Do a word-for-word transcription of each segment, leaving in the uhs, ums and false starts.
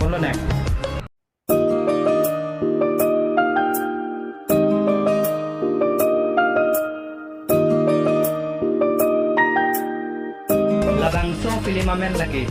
Lo nang. Labangso film amen lake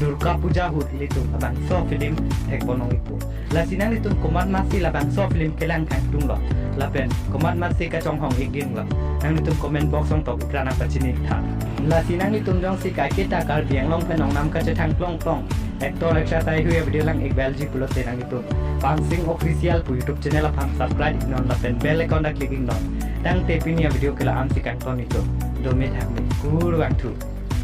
Durga Puja ahut ilitum labangso film thekpon ong-ikpo. Lasi nanglitum komat masi labangso film kelang kangtung lo, lapen komat masi kachonghong-ik ding lo, nanglitum comment box along tok ikra nangpachini tha. Lasi nanglitum jongsi kaiketa Karbi Anglong pen ongnam kachethang plongplong actor actress haihui avideo lang-ik bel ji pulote nanglitum Pangsing Official pu YouTube channel aphan subscribe iknon lapen bell icon ta click iknon. Tangte pini avideo ke la-an si kangton-ikpo. Dome thakme, kurvangthu.